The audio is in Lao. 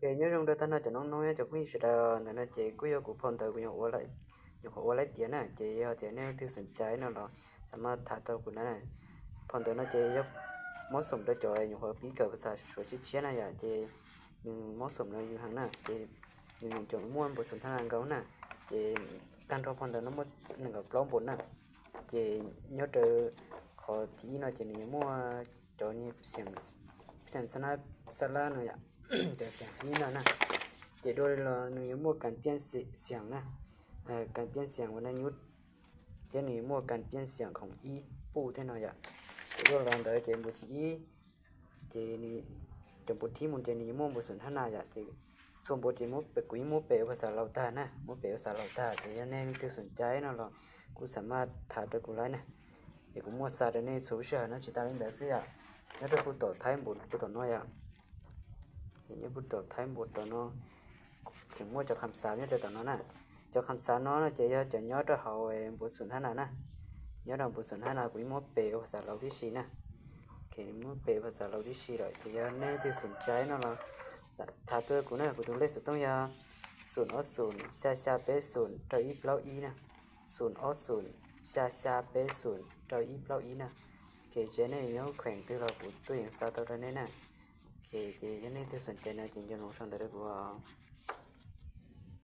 Kê, nhớ trong đó ta nói cho nó nói cho quý sư đào, nó nói chế cứ yêu của phong tử của nhau ua lại, nhau ua lại tiền nè, chế yêu tiền nên thư sủng cháy nó lo, sao mà thả tao của nó nè. Phong tử nó chế yêu máu sủng đó cho nhau ua bí cờ và xài sủa chết chết nè, dạ, chế máu sủng nó yêu hàng nè, chế mình chọn mua một sủng thang hàng gấu nè, chế tăng cho phong tử nó mua nâng gấu plóng bốn nè, chế nhớ trời khó tí nó chế mình mua cho nhịp xiềng, xiềng sana sala nó, dạ. ແຕ່ສຽງນີ້ນະນະ ເຈໂດລະ ໜຶ່ງ ຍັງບໍ່ການປ່ຽນສຽງນະ ເອີ ການປ່ຽນສຽງວັນນະຍຸດ ເຈໜຶ່ງ ຍັງບໍ່ການປ່ຽນສຽງຂອງອີປູເທົ່ານັ້ນຢະ ເຈໂດລະ ເດີ ເຈບໍ່ທີ ເຈນີ້ ຈຳບໍ່ທີ ມຸນ ເຈນີ້ ຍັງບໍ່ສົນທະນາຢະ ເຈ ສ່ວນບົດ ເຈບໍ່ເປັນ ກູຍັງບໍ່ແປພາສາລາວຕານະ ບໍ່ແປພາສາລາວຕາ ເຈແນງທີ່ສົນໃຈເນາະ ລະ ກູສາມາດຖາມໄດ້ກູໄລນະ ເອ ກູມົວຊາດໃນໂຊຊຽວເນາະ ຊິຕາງແບບຊີ້ອະ ແລ້ວແຕ່ກູຕໍ່ທ້າຍບົດ ກູຕໍ່ນ້ອຍອະ ເຫັນຢູ່ ກູຕໍ່ທ້າຍບົດຕໍ່ເນາະ ຈຶ່ງມົວຈາກຄຳສາມ ຍອດຈາກຕອນນັ້ນນະ ຈາກຄຳສາມເນາະ ເຈຍອດຈະຍອດເຮົາ ເອີ ບົດສົນທະນານະ ຍອດເຮົາບົດສົນທະນາ ກູຍັງມົວແປພາສາລາວທີສີ່ນະ ໂອເຄ ຍັງມົວແປພາສາລາວທີສີ່ດອກ ເຈຍອດແນງທີ່ສົນໃຈເນາະ ລະ ຖາມຕົວກູນະ ກູຕ້ອງເລກສະຕ້ອງຍາ ສູນ ອອດ ສູນ ຊາ ຊາ ເປ ສູນ ເຕົ້າ ອີ ເປົາ ອີນະ ສູນ ອອດ ສູນ ຊາ ຊາ ເປ ສູນ ເຕົ້າ ອີ ເປົາ ອີນະ ໂອເຄ ເຈແນງຢູ່ແຂວງຕື່ລາວ ກູຕົວຢ່າງຊາວເຕົາໄດ້ແນ່ນະ ໂອເຄ ເຈ ອັນນີ້ທີ່ສົນໃຈນະ ເຈຈະລົງຊ່ອງໃດໄດ້ບໍ່?